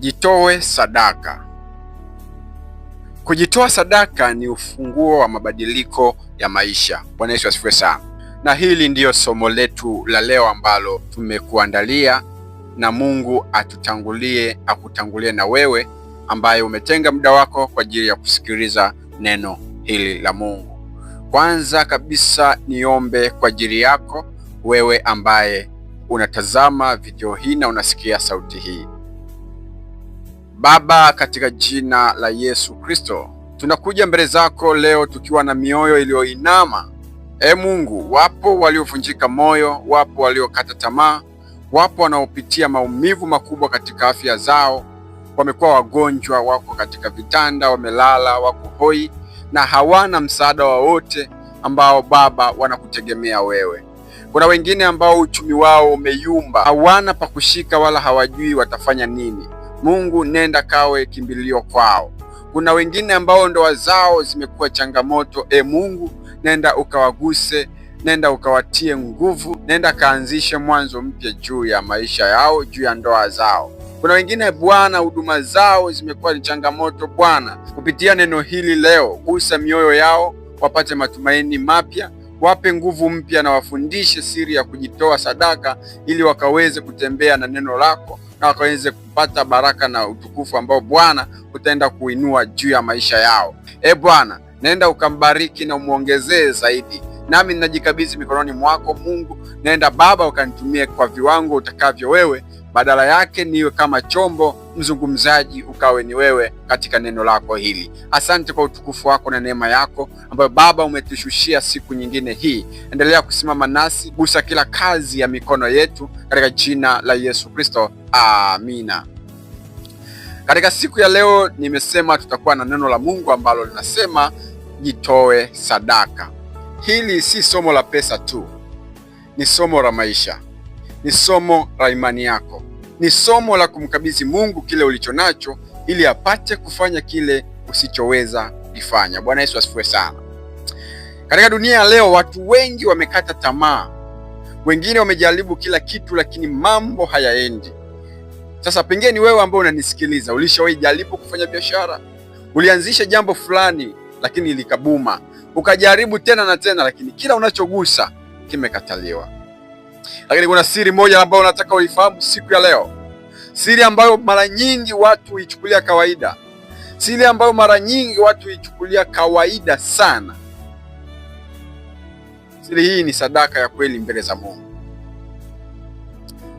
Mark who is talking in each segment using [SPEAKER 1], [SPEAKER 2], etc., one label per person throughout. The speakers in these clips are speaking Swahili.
[SPEAKER 1] Jitoe sadaka. Kujitoa sadaka ni ufunguo wa mabadiliko ya maisha. Bwana Yesu asifiwe sana. Na hili ndiyo somo letu la leo ambalo tumekuandalia, na Mungu atutangulie, akutangulie na wewe ambaye umetenga muda wako kwa ajili ya kusikiliza neno hili la Mungu. Kwanza kabisa niombe kwa ajili yako wewe ambaye unatazama video hii na unasikia sauti hii. Baba, katika jina la Yesu Kristo, tunakuja mbele zako leo tukiwa na mioyo iliyoinama. E Mungu, wapo waliovunjika moyo, wapo waliokata tamaa, wapo wanaopitia maumivu makubwa katika afya zao, wamekuwa wagonjwa, wako katika vitanda, wamelala, wako hoi na hawana msaada wowote ambao Baba wanakutegemea wewe. Kuna wengine ambao uchumi wao umeyumba, hawana pa kushika wala hawajui watafanya nini. Mungu, nenda kawe kimbilio kwao. Kuna wengine ambao ndoa zao zimekuwa changamoto. E Mungu, nenda ukawaguse, nenda ukawatie nguvu, nenda kaanzishe mwanzo mpya juu ya maisha yao, juu ya ndoa zao. Kuna wengine Bwana, huduma zao zimekuwa ni changamoto. Bwana, kupitia neno hili leo, gusa mioyo yao, wapate matumaini mapya, wape nguvu mpya na wafundishe siri ya kujitoa sadaka, ili wakaweze kutembea na neno lako na wakaweze kupata baraka na utukufu ambao Bwana utaenda kuinua juu ya maisha yao. E Bwana, nenda ukambariki na umwongezee zaidi. Nami ninajikabidhi mikononi mwako Mungu. Nenda Baba ukanitumie kwa viwango utakavyo wewe, badala yake niwe kama chombo mzungumzaji, ukawe ni wewe katika neno lako hili. Asante kwa utukufu wako na neema yako ambayo Baba umetushushia siku nyingine hii. Endelea kusimama nasi, gusa kila kazi ya mikono yetu katika jina la Yesu Kristo, amina. Katika siku ya leo nimesema tutakuwa na neno la Mungu ambalo linasema jitoe sadaka. Hili si somo la pesa tu, ni somo la maisha, ni somo la imani yako, ni somo la kumkabidhi Mungu kile ulicho nacho ili apate kufanya kile usichoweza kukifanya. Bwana Yesu asifiwe sana. Katika dunia ya leo, watu wengi wamekata tamaa, wengine wamejaribu kila kitu, lakini mambo hayaendi. Sasa pengine ni wewe ambao unanisikiliza, ulishawahi jaribu kufanya biashara, ulianzisha jambo fulani lakini likabuma, ukajaribu tena na tena, lakini kila unachogusa kimekataliwa. Lakini kuna siri moja ambayo nataka uifahamu siku ya leo, siri ambayo mara nyingi watu huichukulia kawaida, siri ambayo mara nyingi watu huichukulia kawaida sana. Siri hii ni sadaka ya kweli mbele za Mungu.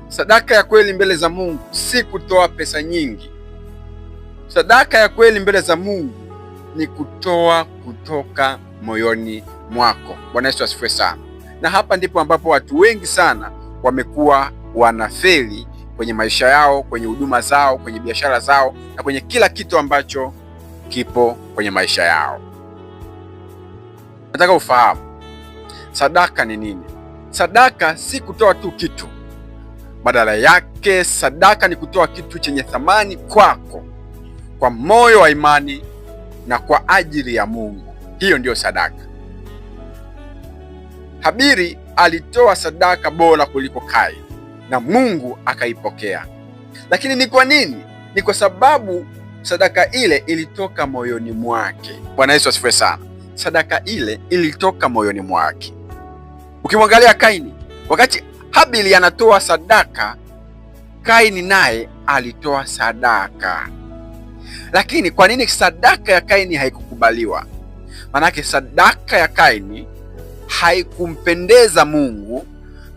[SPEAKER 1] Sadaka ya kweli mbele za Mungu si kutoa pesa nyingi. Sadaka ya kweli mbele za Mungu ni kutoa kutoka moyoni mwako. Bwana Yesu asifiwe sana. Na hapa ndipo ambapo watu wengi sana wamekuwa wanafeli kwenye maisha yao, kwenye huduma zao, kwenye biashara zao na kwenye kila kitu ambacho kipo kwenye maisha yao. Nataka ufahamu sadaka ni nini. Sadaka si kutoa tu kitu. Badala yake, sadaka ni kutoa kitu chenye thamani kwako kwa moyo wa imani na kwa ajili ya Mungu. Hiyo ndiyo sadaka. Habili alitoa sadaka bora kuliko Kaini na Mungu akaipokea. Lakini ni kwa nini? Ni kwa sababu sadaka ile ilitoka moyoni mwake. Bwana Yesu asifiwe sana. Sadaka ile ilitoka moyoni mwake. Ukimwangalia Kaini, wakati Habili anatoa sadaka, Kaini naye alitoa sadaka. Lakini kwa nini sadaka ya Kaini haikukubaliwa? Maanake sadaka ya Kaini haikumpendeza Mungu.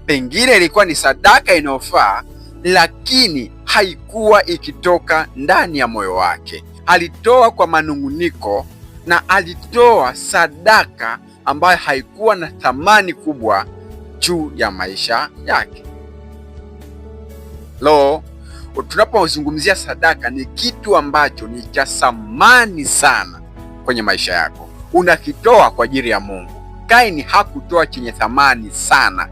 [SPEAKER 1] Pengine ilikuwa ni sadaka inayofaa, lakini haikuwa ikitoka ndani ya moyo wake. Alitoa kwa manung'uniko na alitoa sadaka ambayo haikuwa na thamani kubwa juu ya maisha yake. Lo, tunapozungumzia sadaka ni kitu ambacho ni cha thamani sana kwenye maisha yako, unakitoa kwa ajili ya Mungu. Kaini hakutoa chenye thamani sana,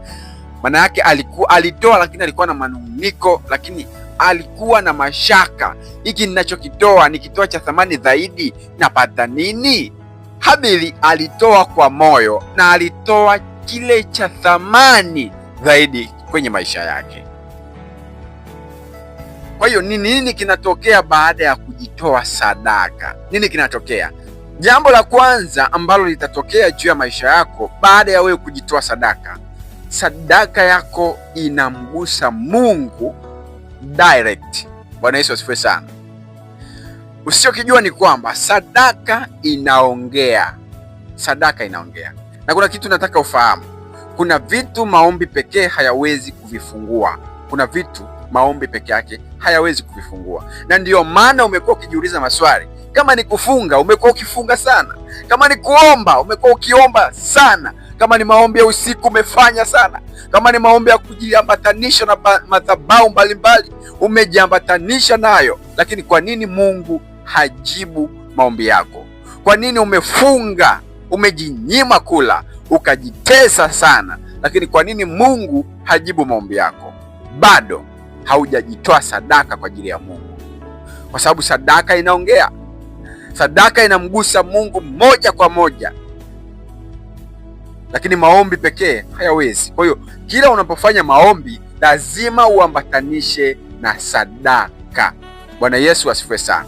[SPEAKER 1] maana yake alikuwa alitoa, lakini alikuwa na manung'uniko, lakini alikuwa na mashaka, hiki ninachokitoa nikitoa cha thamani zaidi napata nini? Habili alitoa kwa moyo na alitoa kile cha thamani zaidi kwenye maisha yake. Kwa hiyo ni nini kinatokea baada ya kujitoa sadaka? Nini kinatokea? Jambo la kwanza ambalo litatokea juu ya maisha yako baada ya wewe kujitoa sadaka, sadaka yako inamgusa Mungu direct. Bwana Yesu asifiwe sana. Usichokijua ni kwamba sadaka inaongea. Sadaka inaongea. Na kuna kitu nataka ufahamu. Kuna vitu maombi pekee hayawezi kuvifungua. Kuna vitu maombi peke yake hayawezi kuvifungua, na ndiyo maana umekuwa ukijiuliza maswali. Kama ni kufunga, umekuwa ukifunga sana. Kama ni kuomba, umekuwa ukiomba sana. Kama ni maombi ya usiku, umefanya sana. Kama ni maombi ya kujiambatanisha na madhabahu mbalimbali, umejiambatanisha nayo. Lakini kwa nini Mungu hajibu maombi yako? Kwa nini umefunga, umejinyima kula, ukajitesa sana, lakini kwa nini Mungu hajibu maombi yako? Bado haujajitoa sadaka kwa ajili ya Mungu, kwa sababu sadaka inaongea. Sadaka inamgusa Mungu moja kwa moja, lakini maombi pekee hayawezi. Kwa hiyo kila unapofanya maombi lazima uambatanishe na sadaka. Bwana Yesu asifiwe sana,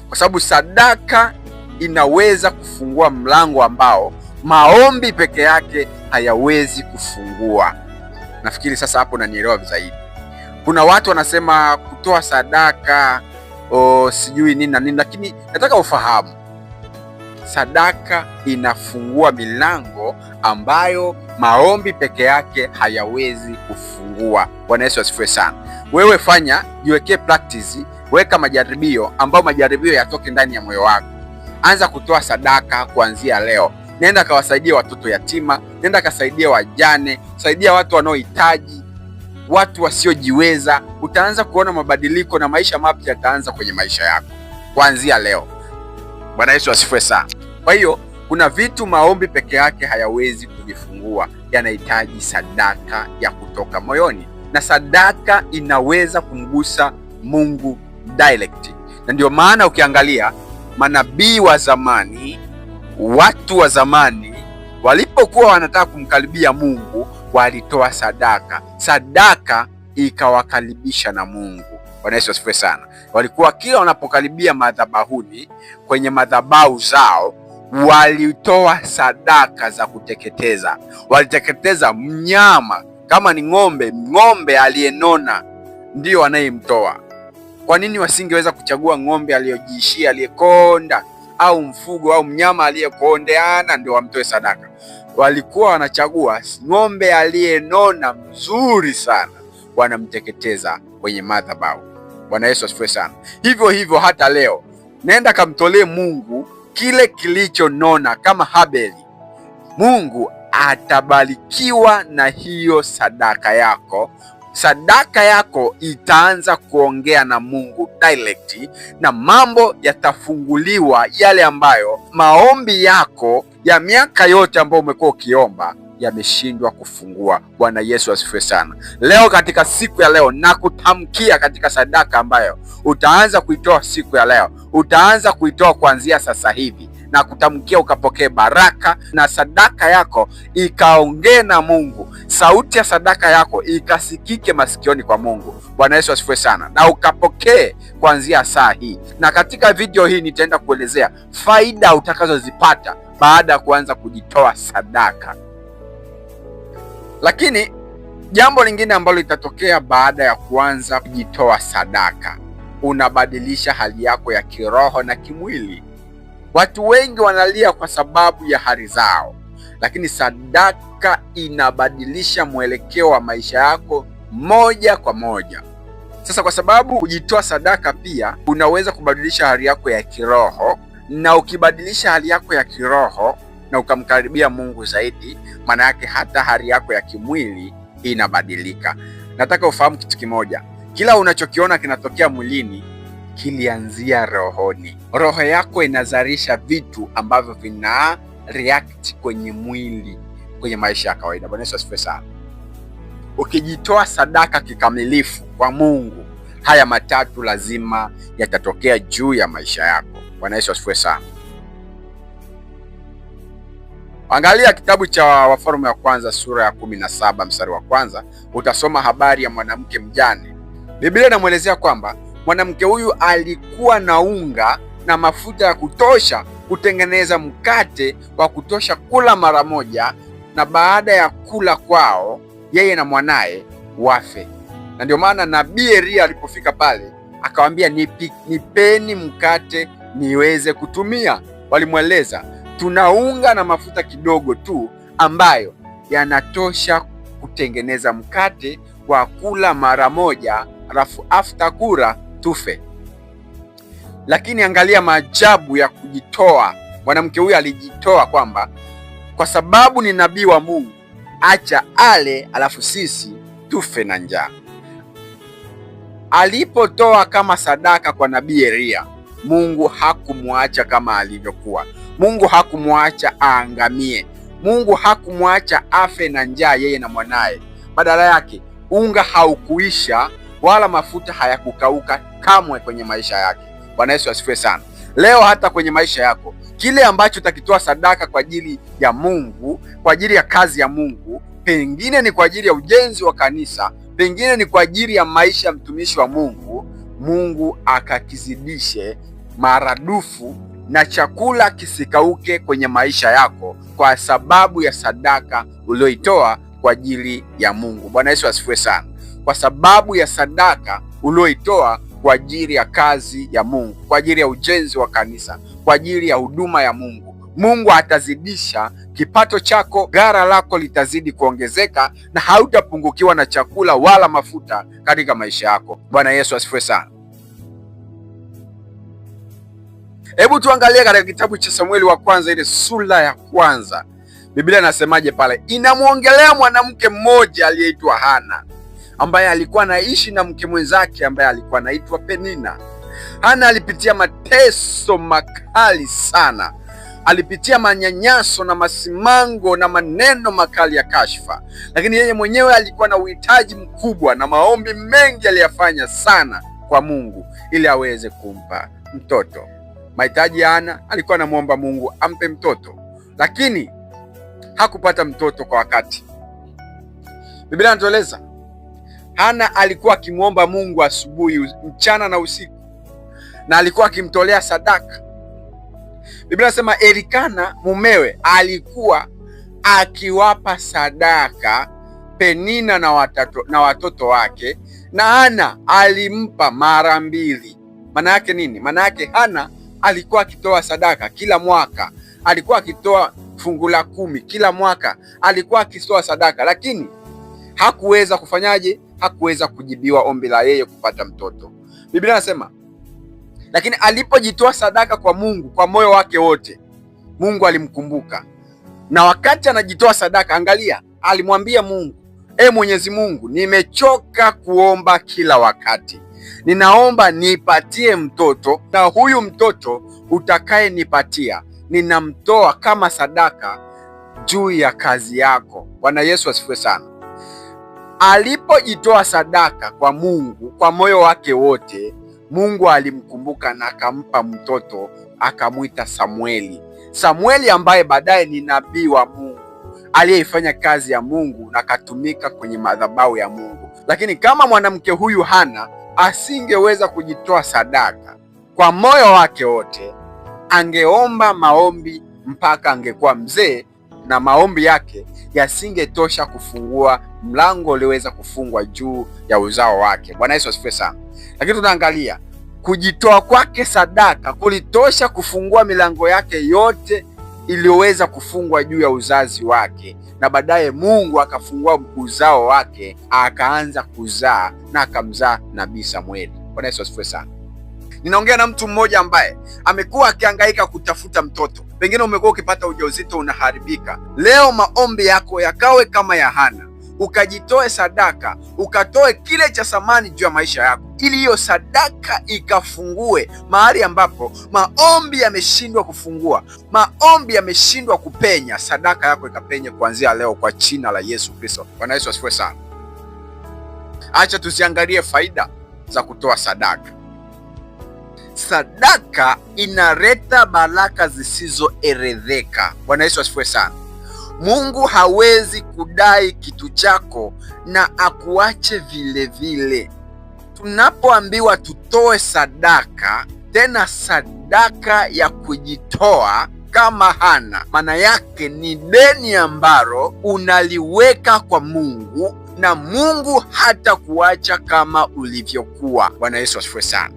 [SPEAKER 1] kwa sababu sadaka inaweza kufungua mlango ambao maombi peke yake hayawezi kufungua. Nafikiri sasa hapo unanielewa zaidi. Kuna watu wanasema kutoa sadaka sijui nini na nini, lakini nataka ufahamu sadaka inafungua milango ambayo maombi peke yake hayawezi kufungua. Bwana Yesu asifiwe sana. Wewe fanya, jiwekee practice, weka majaribio ambayo majaribio yatoke ndani ya moyo wako. Anza kutoa sadaka kuanzia leo. Nenda kawasaidia watoto yatima, nenda kasaidia wajane, saidia watu wanaohitaji, watu wasiojiweza. Utaanza kuona mabadiliko na maisha mapya yataanza kwenye maisha yako kuanzia leo. Bwana Yesu asifiwe sana. Kwa hiyo kuna vitu maombi peke yake hayawezi kuvifungua, yanahitaji sadaka ya kutoka moyoni, na sadaka inaweza kumgusa Mungu direct. Na ndio maana ukiangalia manabii wa zamani, watu wa zamani walipokuwa wanataka kumkaribia Mungu walitoa sadaka. Sadaka ikawakaribisha na Mungu. Bwana Yesu asifiwe sana. Walikuwa kila wanapokaribia madhabahuni, kwenye madhabahu zao walitoa sadaka za kuteketeza. Waliteketeza mnyama, kama ni ng'ombe, ng'ombe aliyenona ndiyo anayemtoa. Kwa nini wasingeweza kuchagua ng'ombe aliyojiishia, aliyekonda, au mfugo au mnyama aliyekondeana ndio wamtoe sadaka? Walikuwa wanachagua ng'ombe aliyenona mzuri sana, wanamteketeza kwenye madhabahu. Bwana Yesu asifiwe sana. Hivyo hivyo hata leo, nenda kamtolee Mungu kile kilichonona kama Habeli. Mungu atabarikiwa na hiyo sadaka yako. Sadaka yako itaanza kuongea na Mungu direct, na mambo yatafunguliwa yale ambayo maombi yako ya miaka yote ambayo umekuwa ukiomba yameshindwa kufungua. Bwana Yesu asifiwe sana. Leo katika siku ya leo nakutamkia katika sadaka ambayo utaanza kuitoa siku ya leo, utaanza kuitoa kuanzia sasa hivi, na kutamkia ukapokee baraka, na sadaka yako ikaongee na Mungu, sauti ya sadaka yako ikasikike masikioni kwa Mungu. Bwana Yesu asifiwe sana, na ukapokee kuanzia saa hii. Na katika video hii nitaenda kuelezea faida utakazozipata baada ya kuanza kujitoa sadaka. Lakini jambo lingine ambalo litatokea baada ya kuanza kujitoa sadaka, unabadilisha hali yako ya kiroho na kimwili. Watu wengi wanalia kwa sababu ya hali zao, lakini sadaka inabadilisha mwelekeo wa maisha yako moja kwa moja. Sasa kwa sababu kujitoa sadaka pia unaweza kubadilisha hali yako ya kiroho, na ukibadilisha hali yako ya kiroho na ukamkaribia Mungu zaidi, maana yake hata hali yako ya kimwili inabadilika. Nataka ufahamu kitu kimoja, kila unachokiona kinatokea mwilini kilianzia rohoni. Roho yako inazalisha vitu ambavyo vina react kwenye mwili, kwenye maisha ya kawaida. Bwana Yesu asifiwe sana. Ukijitoa sadaka kikamilifu kwa Mungu, haya matatu lazima yatatokea juu ya maisha yako. Bwana Yesu asifiwe sana. Angalia kitabu cha Wafalme wa Kwanza sura ya 17 mstari wa kwanza, utasoma habari ya mwanamke mjane. Biblia inamwelezea kwamba mwanamke huyu alikuwa na unga na mafuta ya kutosha kutengeneza mkate wa kutosha kula mara moja, na baada ya kula kwao yeye na mwanaye wafe. Na ndio maana nabii Eliya alipofika pale akawambia, nipeni mkate niweze kutumia. Walimweleza, tuna unga na mafuta kidogo tu ambayo yanatosha kutengeneza mkate wa kula mara moja, alafu after kula tufe. Lakini angalia maajabu ya kujitoa. Mwanamke huyu alijitoa kwamba kwa sababu ni nabii wa Mungu, acha ale, alafu sisi tufe na njaa. Alipotoa kama sadaka kwa nabii Eliya, Mungu hakumwacha kama alivyokuwa. Mungu hakumwacha aangamie. Mungu hakumwacha afe na njaa yeye na mwanaye. Badala yake unga haukuisha wala mafuta hayakukauka kamwe kwenye maisha yake. Bwana Yesu asifiwe sana. Leo hata kwenye maisha yako, kile ambacho utakitoa sadaka kwa ajili ya Mungu, kwa ajili ya kazi ya Mungu, pengine ni kwa ajili ya ujenzi wa kanisa, pengine ni kwa ajili ya maisha ya mtumishi wa Mungu, Mungu akakizidishe maradufu na chakula kisikauke kwenye maisha yako kwa sababu ya sadaka ulioitoa kwa ajili ya Mungu. Bwana Yesu asifiwe sana. Kwa sababu ya sadaka ulioitoa kwa ajili ya kazi ya Mungu, kwa ajili ya ujenzi wa kanisa, kwa ajili ya huduma ya Mungu, Mungu atazidisha kipato chako, gara lako litazidi kuongezeka na hautapungukiwa na chakula wala mafuta katika maisha yako. Bwana Yesu asifiwe sana. Hebu tuangalie katika kitabu cha Samueli wa kwanza ile sura ya kwanza, Biblia inasemaje pale? Inamwongelea mwanamke mmoja aliyeitwa Hana ambaye alikuwa anaishi na mke mwenzake ambaye alikuwa anaitwa Penina. Hana alipitia mateso makali sana, alipitia manyanyaso na masimango na maneno makali ya kashfa, lakini yeye mwenyewe alikuwa na uhitaji mkubwa na maombi mengi aliyafanya sana kwa Mungu ili aweze kumpa mtoto. Mahitaji ya Hana, alikuwa anamwomba Mungu ampe mtoto, lakini hakupata mtoto kwa wakati. Biblia inatueleza Hana alikuwa akimwomba Mungu asubuhi, mchana na usiku, na alikuwa akimtolea sadaka. Biblia inasema Elikana mumewe alikuwa akiwapa sadaka Penina na watoto wake, na Hana alimpa mara mbili. Maana yake nini? Maana yake Hana alikuwa akitoa sadaka kila mwaka, alikuwa akitoa fungu la 10 kila mwaka, alikuwa akitoa sadaka, lakini hakuweza kufanyaje? Hakuweza kujibiwa ombi la yeye kupata mtoto. Biblia inasema lakini alipojitoa sadaka kwa Mungu kwa moyo wake wote, Mungu alimkumbuka. Na wakati anajitoa sadaka, angalia, alimwambia Mungu, E Mwenyezi Mungu, nimechoka kuomba kila wakati, ninaomba nipatie mtoto, na huyu mtoto utakayenipatia ninamtoa kama sadaka juu ya kazi yako. Bwana Yesu asifiwe sana. Alipojitoa sadaka kwa Mungu kwa moyo wake wote, Mungu alimkumbuka na akampa mtoto, akamwita Samueli. Samueli ambaye baadaye ni nabii wa Mungu aliyeifanya kazi ya Mungu na akatumika kwenye madhabahu ya Mungu. Lakini kama mwanamke huyu Hana asingeweza kujitoa sadaka kwa moyo wake wote, angeomba maombi mpaka angekuwa mzee, na maombi yake yasingetosha kufungua mlango ulioweza kufungwa juu ya uzao wake. Bwana Yesu asifiwe sana. Lakini tunaangalia kujitoa kwake sadaka kulitosha kufungua milango yake yote iliyoweza kufungwa juu ya uzazi wake, na baadaye Mungu akafungua uzao wake, akaanza kuzaa na akamzaa nabii Samueli. Bwana Yesu asifiwe sana. Ninaongea na mtu mmoja ambaye amekuwa akihangaika kutafuta mtoto. Pengine umekuwa ukipata ujauzito unaharibika. Leo maombi yako yakawe kama ya Hana, ukajitoe sadaka, ukatoe kile cha thamani juu ya maisha yako, ili hiyo sadaka ikafungue mahali ambapo maombi yameshindwa kufungua, maombi yameshindwa kupenya. Sadaka yako ikapenye kuanzia leo kwa jina la Yesu Kristo. Bwana Yesu asifiwe sana. Acha tuziangalie faida za kutoa sadaka. Sadaka inaleta baraka zisizoelezeka. Bwana Yesu asifiwe sana. Mungu hawezi kudai kitu chako na akuache vile vile. Tunapoambiwa tutoe sadaka, tena sadaka ya kujitoa kama Hana, maana yake ni deni ambalo unaliweka kwa Mungu na Mungu hata kuacha kama ulivyokuwa. Bwana Yesu asifiwe sana.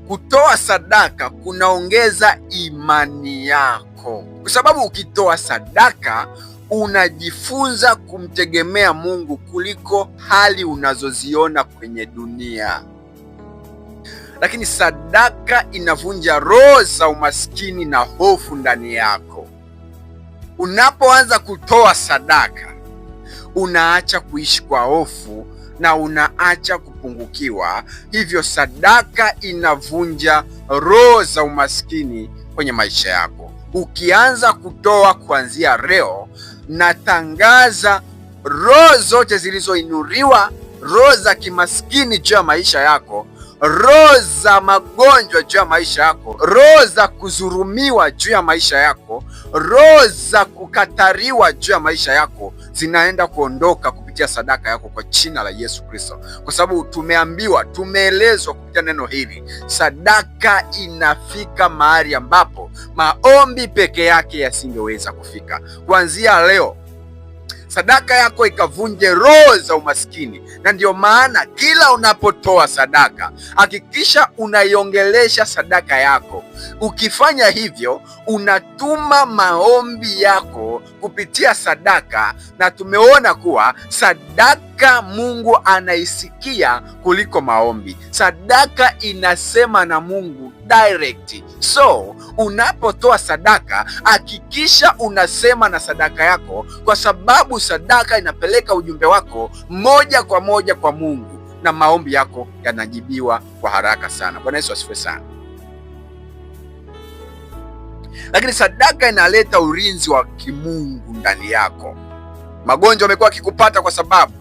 [SPEAKER 1] Kutoa sadaka kunaongeza imani yako, kwa sababu ukitoa sadaka unajifunza kumtegemea Mungu kuliko hali unazoziona kwenye dunia. Lakini sadaka inavunja roho za umaskini na hofu ndani yako. Unapoanza kutoa sadaka, unaacha kuishi kwa hofu na unaacha kupungukiwa. Hivyo sadaka inavunja roho za umaskini kwenye maisha yako. Ukianza kutoa kuanzia leo, natangaza roho zote zilizoinuliwa, roho za kimaskini juu ya maisha yako, roho za magonjwa juu ya maisha yako, roho za kuzurumiwa juu ya maisha yako, roho za kukatariwa juu ya maisha yako zinaenda kuondoka kupitia sadaka yako kwa jina la Yesu Kristo, kwa sababu tumeambiwa, tumeelezwa kupitia neno hili, sadaka inafika mahali ambapo maombi peke yake yasingeweza kufika. Kuanzia leo sadaka yako ikavunje roho za umaskini. Na ndiyo maana kila unapotoa sadaka hakikisha unaiongelesha sadaka yako. Ukifanya hivyo, unatuma maombi yako kupitia sadaka, na tumeona kuwa sadaka Mungu anaisikia kuliko maombi. Sadaka inasema na Mungu direct. So unapotoa sadaka hakikisha unasema na sadaka yako, kwa sababu sadaka inapeleka ujumbe wako moja kwa moja kwa Mungu na maombi yako yanajibiwa kwa haraka sana. Bwana Yesu asifiwe sana. Lakini sadaka inaleta ulinzi wa kimungu ndani yako. Magonjwa yamekuwa yakikupata kwa sababu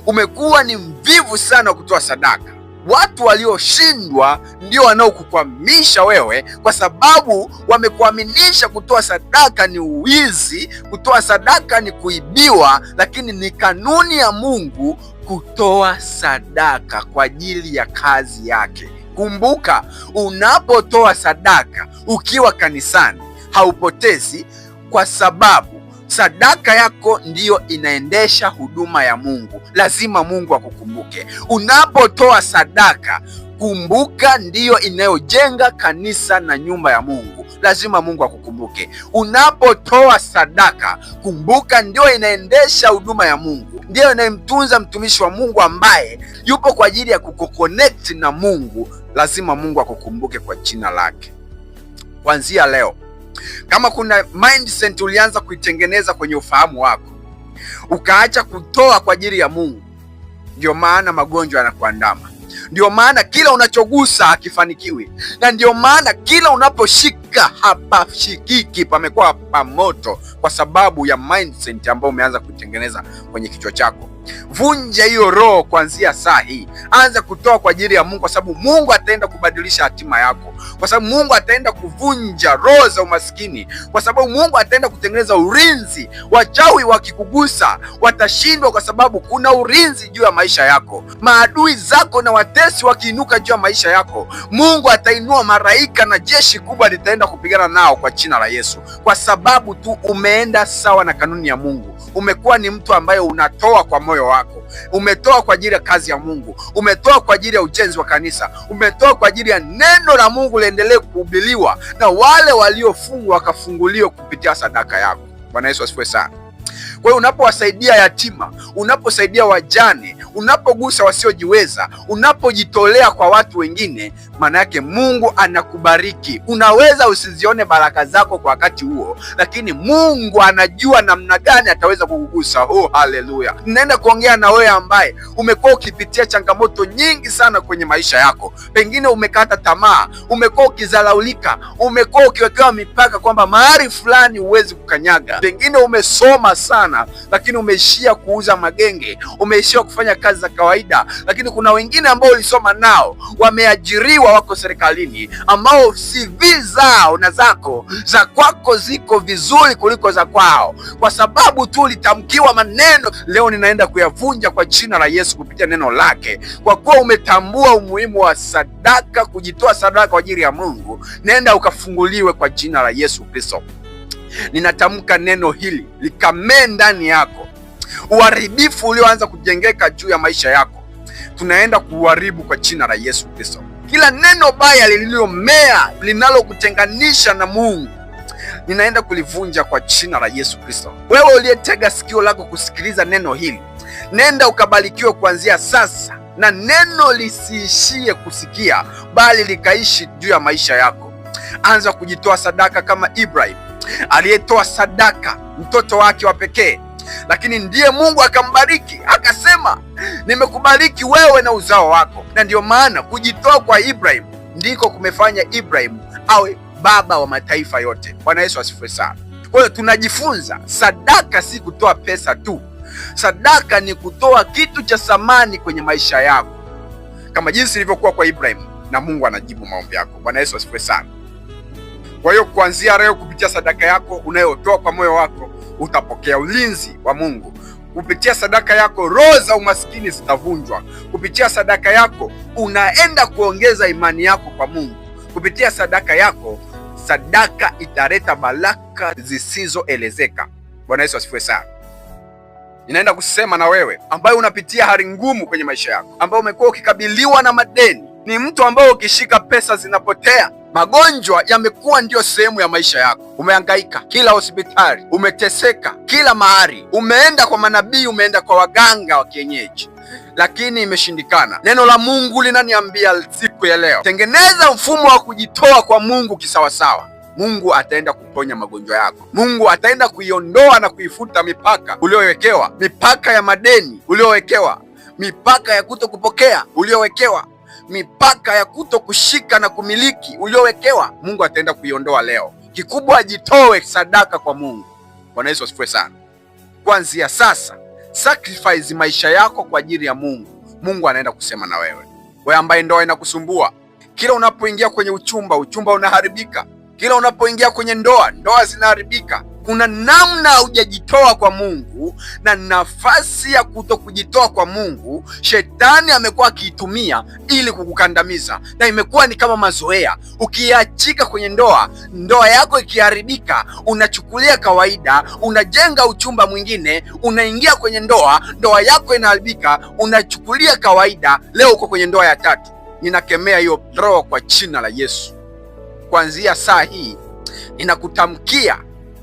[SPEAKER 1] umekuwa ni mvivu sana kutoa sadaka. Watu walioshindwa ndio wanaokukwamisha wewe, kwa sababu wamekuaminisha kutoa sadaka ni uwizi, kutoa sadaka ni kuibiwa, lakini ni kanuni ya Mungu kutoa sadaka kwa ajili ya kazi yake. Kumbuka, unapotoa sadaka ukiwa kanisani haupotezi, kwa sababu sadaka yako ndiyo inaendesha huduma ya Mungu. Lazima Mungu akukumbuke. Unapotoa sadaka, kumbuka ndiyo inayojenga kanisa na nyumba ya Mungu. Lazima Mungu akukumbuke. Unapotoa sadaka, kumbuka ndiyo inaendesha huduma ya Mungu, ndiyo inayemtunza mtumishi wa Mungu ambaye yupo kwa ajili ya kukuconnect na Mungu. Lazima Mungu akukumbuke kwa jina lake. Kuanzia leo, kama kuna mindset ulianza kuitengeneza kwenye ufahamu wako ukaacha kutoa kwa ajili ya Mungu, ndio maana magonjwa yanakuandama, ndio maana kila unachogusa hakifanikiwi, na ndio maana kila unaposhika hapashikiki, pamekuwa pa moto, kwa sababu ya mindset ambayo umeanza kuitengeneza kwenye kichwa chako. Vunja hiyo roho kuanzia saa hii, anza kutoa kwa ajili ya Mungu, kwa sababu Mungu ataenda kubadilisha hatima yako, kwa sababu Mungu ataenda kuvunja roho za umaskini, kwa sababu Mungu ataenda kutengeneza ulinzi. Wachawi wakikugusa watashindwa, kwa sababu kuna ulinzi juu ya maisha yako. Maadui zako na watesi wakiinuka juu ya maisha yako, Mungu atainua malaika na jeshi kubwa litaenda kupigana nao kwa jina la Yesu, kwa sababu tu umeenda sawa na kanuni ya Mungu. Umekuwa ni mtu ambaye unatoa kwa moyo wako, umetoa kwa ajili ya kazi ya Mungu, umetoa kwa ajili ya ujenzi wa kanisa, umetoa kwa ajili ya neno la Mungu liendelee kuhubiriwa na wale waliofungwa wakafunguliwa kupitia sadaka yako. Bwana Yesu asifiwe sana. Kwa hiyo unapowasaidia yatima, unaposaidia wajane, unapogusa wasiojiweza, unapojitolea kwa watu wengine, maana yake Mungu anakubariki. Unaweza usizione baraka zako kwa wakati huo, lakini Mungu anajua namna gani ataweza kukugusa. Oh, haleluya! Ninaenda kuongea na wewe ambaye umekuwa ukipitia changamoto nyingi sana kwenye maisha yako. Pengine umekata tamaa, umekuwa ukizalaulika, umekuwa ukiwekewa mipaka kwamba mahali fulani huwezi kukanyaga. Pengine umesoma sana, lakini umeishia kuuza magenge, umeishia kufanya kazi za kawaida, lakini kuna wengine ambao ulisoma nao wameajiriwa, wako serikalini, ambao CV zao na zako za kwako ziko vizuri kuliko za kwao, kwa sababu tu ulitamkiwa maneno. Leo ninaenda kuyavunja kwa jina la Yesu kupitia neno lake. Kwa kuwa umetambua umuhimu wa sadaka, kujitoa sadaka kwa ajili ya Mungu, nenda ukafunguliwe kwa jina la Yesu Kristo. Ninatamka neno hili likamee ndani yako. Uharibifu ulioanza kujengeka juu ya maisha yako tunaenda kuuharibu kwa jina la Yesu Kristo. Kila neno baya lililomea linalokutenganisha na Mungu ninaenda kulivunja kwa jina la Yesu Kristo. Wewe uliyetega sikio lako kusikiliza neno hili, nenda ukabarikiwe kuanzia sasa, na neno lisiishie kusikia, bali likaishi juu ya maisha yako. Anza kujitoa sadaka kama Ibrahim aliyetoa sadaka mtoto wake wa pekee, lakini ndiye Mungu akambariki akasema, nimekubariki wewe na uzao wako. Na ndiyo maana kujitoa kwa Ibrahim ndiko kumefanya Ibrahim awe baba wa mataifa yote. Bwana Yesu asifiwe sana. Kwa hiyo tunajifunza sadaka si kutoa pesa tu. Sadaka ni kutoa kitu cha thamani kwenye maisha yako, kama jinsi ilivyokuwa kwa Ibrahim, na Mungu anajibu maombi yako. Bwana Yesu asifiwe sana. Kwa hiyo kuanzia leo, kupitia sadaka yako unayotoa kwa moyo wako, utapokea ulinzi wa Mungu. Kupitia sadaka yako roho za umaskini zitavunjwa. Kupitia sadaka yako unaenda kuongeza imani yako kwa Mungu. Kupitia sadaka yako, sadaka italeta baraka zisizoelezeka. Bwana Yesu asifiwe sana. Ninaenda kusema na wewe ambaye unapitia hali ngumu kwenye maisha yako, ambaye umekuwa ukikabiliwa na madeni, ni mtu ambaye ukishika pesa zinapotea. Magonjwa yamekuwa ndiyo sehemu ya maisha yako. Umehangaika kila hospitali, umeteseka kila mahali, umeenda kwa manabii, umeenda kwa waganga wa kienyeji, lakini imeshindikana. Neno la Mungu linaniambia siku ya leo, tengeneza mfumo wa kujitoa kwa Mungu kisawasawa. Mungu ataenda kuponya magonjwa yako. Mungu ataenda kuiondoa na kuifuta mipaka uliowekewa, mipaka ya madeni uliowekewa, mipaka ya kuto kupokea uliowekewa, mipaka ya kuto kushika na kumiliki uliowekewa. Mungu ataenda kuiondoa leo. Kikubwa, ajitoe sadaka kwa Mungu. Bwana Yesu asifiwe sana. Kuanzia sasa, sacrifice maisha yako kwa ajili ya Mungu. Mungu anaenda kusema na wewe. Wewe ambaye ndoa inakusumbua, kila unapoingia kwenye uchumba, uchumba unaharibika. Kila unapoingia kwenye ndoa, ndoa zinaharibika. Kuna namna hujajitoa kwa Mungu, na nafasi ya kuto kujitoa kwa Mungu shetani amekuwa akiitumia ili kukukandamiza, na imekuwa ni kama mazoea. Ukiachika kwenye ndoa, ndoa yako ikiharibika, unachukulia kawaida, unajenga uchumba mwingine, unaingia kwenye ndoa, ndoa yako inaharibika, unachukulia kawaida. Leo uko kwenye ndoa ya tatu. Ninakemea hiyo roho kwa jina la Yesu. Kuanzia saa hii ninakutamkia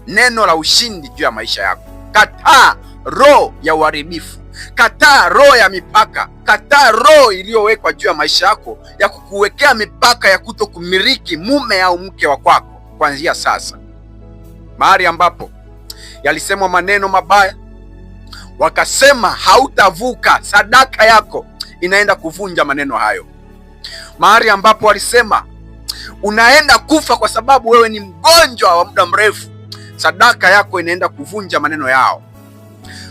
[SPEAKER 1] neno la ushindi juu ya maisha yako. Kataa roho ya uharibifu, kataa roho ya mipaka, kataa roho iliyowekwa juu ya maisha yako ya kukuwekea mipaka ya kuto kumiliki mume au mke wa kwako. Kuanzia sasa, mahali ambapo yalisemwa maneno mabaya, wakasema hautavuka, sadaka yako inaenda kuvunja maneno hayo. Mahali ambapo walisema unaenda kufa kwa sababu wewe ni mgonjwa wa muda mrefu, sadaka yako inaenda kuvunja maneno yao.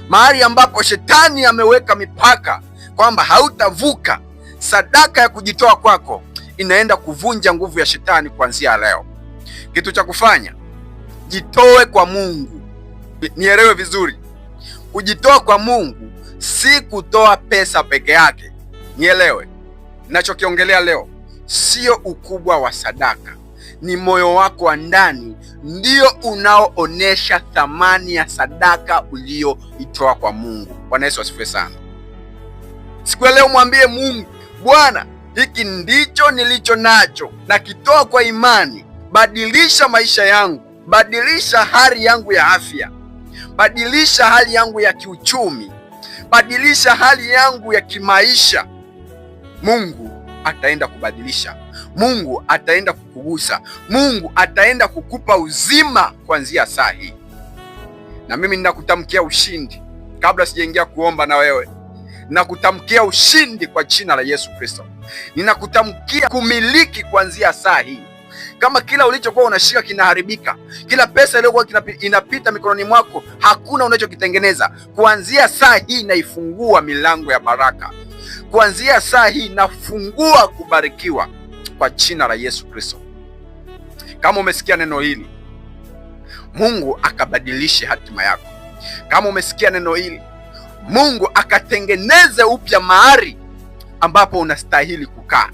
[SPEAKER 1] Mahali ambapo shetani ameweka mipaka kwamba hautavuka, sadaka ya kujitoa kwako inaenda kuvunja nguvu ya shetani kuanzia leo. Kitu cha kufanya, jitoe kwa Mungu. Nielewe vizuri, kujitoa kwa Mungu si kutoa pesa peke yake. Nielewe ninachokiongelea leo sio ukubwa wa sadaka, ni moyo wako wa ndani ndio unaoonesha thamani ya sadaka uliyoitoa kwa Mungu. Bwana Yesu asifiwe sana. Siku ya leo mwambie Mungu, Bwana, hiki ndicho nilicho nacho, nakitoa kwa imani. Badilisha maisha yangu, badilisha hali yangu ya afya, badilisha hali yangu ya kiuchumi, badilisha hali yangu ya kimaisha. Mungu ataenda kubadilisha, Mungu ataenda kukugusa, Mungu ataenda kukupa uzima kuanzia saa hii. Na mimi ninakutamkia ushindi. Kabla sijaingia kuomba na wewe, nakutamkia ushindi kwa jina la Yesu Kristo. Ninakutamkia kumiliki kuanzia saa hii. Kama kila ulichokuwa unashika kinaharibika, kila pesa iliyokuwa inapita mikononi mwako hakuna unachokitengeneza, kuanzia saa hii naifungua milango ya baraka. Kuanzia saa hii nafungua kubarikiwa kwa jina la Yesu Kristo. Kama umesikia neno hili, Mungu akabadilishe hatima yako. Kama umesikia neno hili, Mungu akatengeneze upya mahali ambapo unastahili kukaa,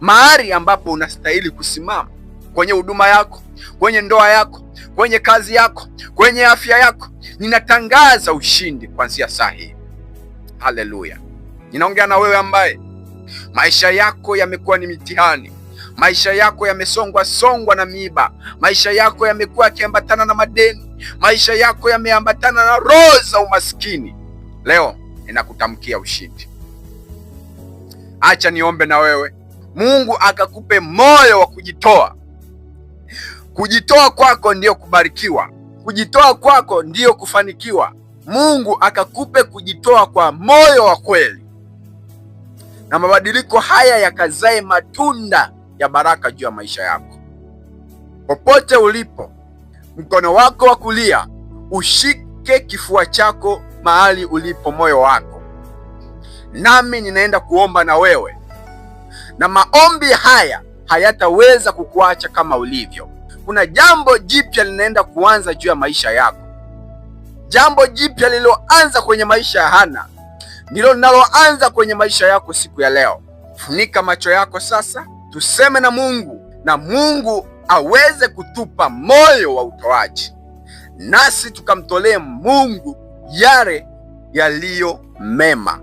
[SPEAKER 1] mahali ambapo unastahili kusimama, kwenye huduma yako, kwenye ndoa yako, kwenye kazi yako, kwenye afya yako. Ninatangaza ushindi kuanzia saa hii. Haleluya! Ninaongea na wewe ambaye maisha yako yamekuwa ni mitihani, maisha yako yamesongwa songwa na miiba, maisha yako yamekuwa yakiambatana na madeni, maisha yako yameambatana na roho za umaskini. Leo ninakutamkia ushindi. Acha niombe na wewe, Mungu akakupe moyo wa kujitoa. Kujitoa kwako ndiyo kubarikiwa, kujitoa kwako ndiyo kufanikiwa. Mungu akakupe kujitoa kwa moyo wa kweli, na mabadiliko haya yakazae matunda ya baraka juu ya maisha yako. Popote ulipo, mkono wako wa kulia ushike kifua chako mahali ulipo moyo wako, nami ninaenda kuomba na wewe, na maombi haya hayataweza kukuacha kama ulivyo. Kuna jambo jipya linaenda kuanza juu ya maisha yako. Jambo jipya lililoanza kwenye maisha ya Hana ndilo linaloanza kwenye maisha yako siku ya leo. Funika macho yako sasa, tuseme na Mungu, na Mungu aweze kutupa moyo wa utoaji, nasi tukamtolee Mungu yale yaliyo mema,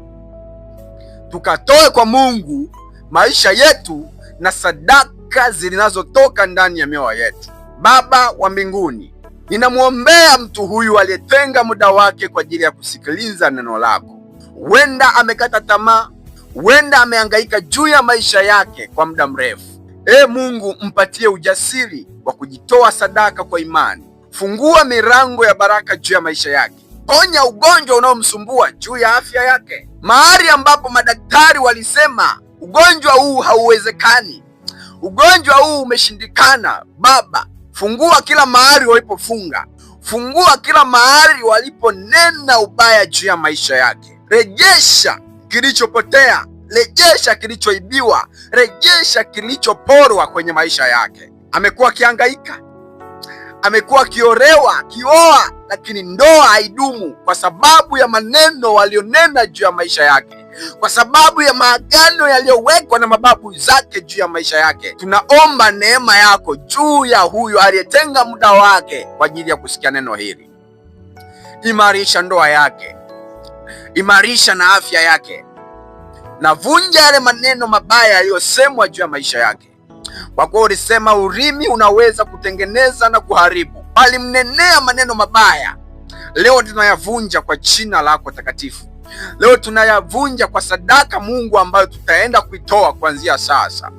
[SPEAKER 1] tukatoe kwa Mungu maisha yetu na sadaka zinazotoka ndani ya mioyo yetu. Baba wa mbinguni, ninamwombea mtu huyu aliyetenga muda wake kwa ajili ya kusikiliza neno lako. Huenda amekata tamaa, huenda amehangaika juu ya maisha yake kwa muda mrefu. E Mungu, mpatie ujasiri wa kujitoa sadaka kwa imani. Fungua milango ya baraka juu ya maisha yake. Ponya ugonjwa unaomsumbua juu ya afya yake, mahali ambapo madaktari walisema ugonjwa huu hauwezekani, ugonjwa huu umeshindikana. Baba, fungua kila mahali walipofunga, fungua kila mahali waliponena ubaya juu ya maisha yake. Rejesha kilichopotea, rejesha kilichoibiwa, rejesha kilichoporwa kwenye maisha yake. Amekuwa akihangaika, amekuwa akiolewa, akioa, lakini ndoa haidumu kwa sababu ya maneno walionena juu ya maisha yake, kwa sababu ya maagano yaliyowekwa na mababu zake juu ya maisha yake. Tunaomba neema yako juu ya huyu aliyetenga muda wake kwa ajili ya kusikia neno hili. Imarisha ndoa yake, imarisha na afya yake, na vunja yale maneno mabaya yaliyosemwa juu ya maisha yake, kwa kuwa ulisema ulimi unaweza kutengeneza na kuharibu. Alimnenea maneno mabaya, leo tunayavunja kwa jina lako takatifu. Leo tunayavunja kwa sadaka Mungu ambayo tutaenda kuitoa kuanzia sasa.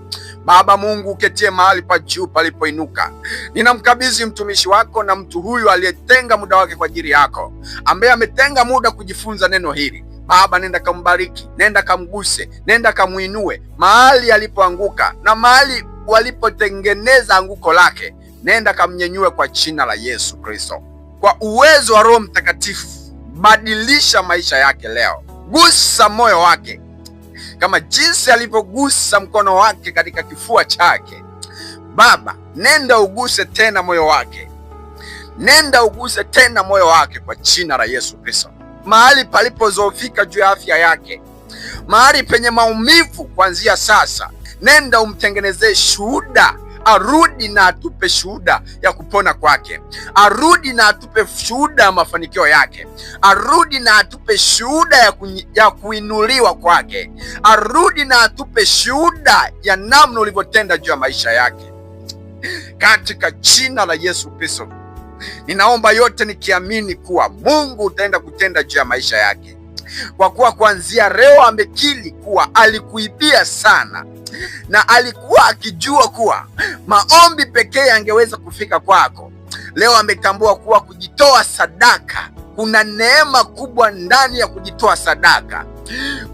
[SPEAKER 1] Baba Mungu uketie mahali pa juu palipoinuka, ninamkabidhi mtumishi wako na mtu huyu aliyetenga muda wake kwa ajili yako, ambaye ametenga muda kujifunza neno hili. Baba, nenda kambariki, nenda kamguse, nenda kamuinue mahali alipoanguka na mahali walipotengeneza anguko lake, nenda kamnyenyue kwa jina la Yesu Kristo. Kwa uwezo wa Roho Mtakatifu, badilisha maisha yake leo, gusa moyo wake kama jinsi alivyogusa mkono wake katika kifua chake. Baba, nenda uguse tena moyo wake, nenda uguse tena moyo wake kwa jina la Yesu Kristo. Mahali palipozofika juu ya afya yake, mahali penye maumivu, kuanzia sasa nenda umtengenezee shuhuda arudi na atupe shuhuda ya kupona kwake, arudi na atupe shuhuda ya mafanikio yake, arudi na atupe shuhuda ya kuinuliwa kwake, arudi na atupe shuhuda ya namna ulivyotenda juu ya maisha yake, katika jina la Yesu Kristo. Ninaomba yote nikiamini kuwa Mungu utaenda kutenda juu ya maisha yake, kwa kuwa kuanzia leo amekiri kuwa alikuibia sana na alikuwa akijua kuwa maombi pekee yangeweza kufika kwako. Leo ametambua kuwa kujitoa sadaka, kuna neema kubwa ndani ya kujitoa sadaka.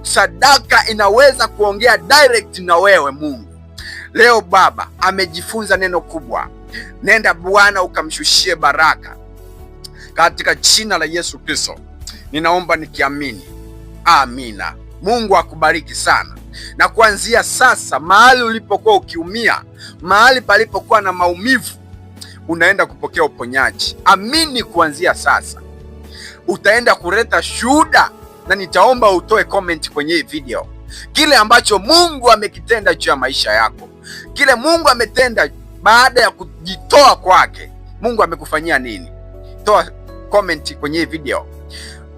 [SPEAKER 1] Sadaka inaweza kuongea direct na wewe Mungu. Leo Baba amejifunza neno kubwa. Nenda Bwana ukamshushie baraka katika jina la Yesu Kristo, ninaomba nikiamini, amina. Mungu akubariki sana, na kuanzia sasa, mahali ulipokuwa ukiumia, mahali palipokuwa na maumivu, unaenda kupokea uponyaji. Amini, kuanzia sasa utaenda kuleta shuhuda, na nitaomba utoe comment kwenye hii video kile ambacho Mungu amekitenda juu ya maisha yako, kile Mungu ametenda baada ya kujitoa kwake. Mungu amekufanyia nini? Toa comment kwenye hii video.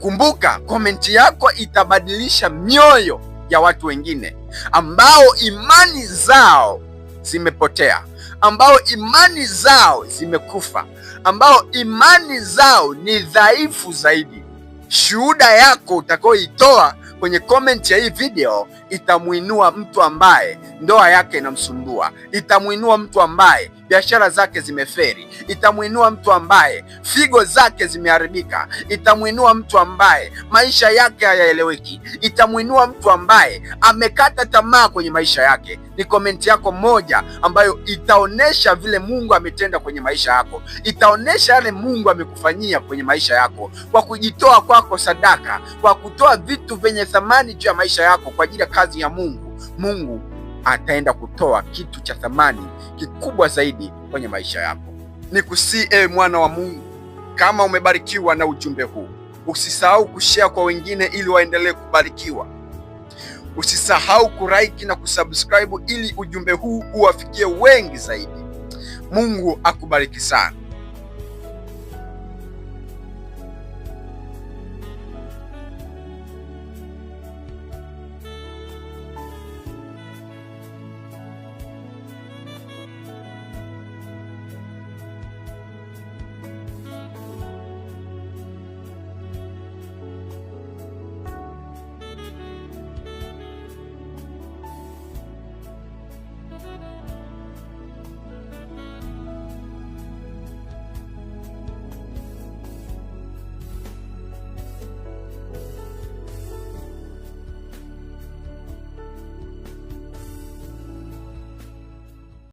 [SPEAKER 1] Kumbuka, comment yako itabadilisha mioyo ya watu wengine ambao imani zao zimepotea, ambao imani zao zimekufa, ambao imani zao ni dhaifu zaidi. Shuhuda yako utakayoitoa kwenye comment ya hii video itamuinua mtu ambaye ndoa yake inamsumbua, itamuinua mtu ambaye biashara zake zimeferi, itamuinua mtu ambaye figo zake zimeharibika, itamuinua mtu ambaye maisha yake hayaeleweki, itamuinua mtu ambaye amekata tamaa kwenye maisha yake. Ni komenti yako moja ambayo itaonyesha vile Mungu ametenda kwenye maisha yako, itaonyesha yale Mungu amekufanyia kwenye maisha yako, kwa kujitoa kwako sadaka, kwa kutoa vitu vyenye thamani juu ya maisha yako kwa ajili ya kazi ya Mungu. Mungu ataenda kutoa kitu cha thamani kikubwa zaidi kwenye maisha yako. Nikusihi ewe mwana wa Mungu, kama umebarikiwa na ujumbe huu, usisahau kushare kwa wengine ili waendelee kubarikiwa. Usisahau kulike na kusubscribe ili ujumbe huu uwafikie wengi zaidi. Mungu akubariki sana.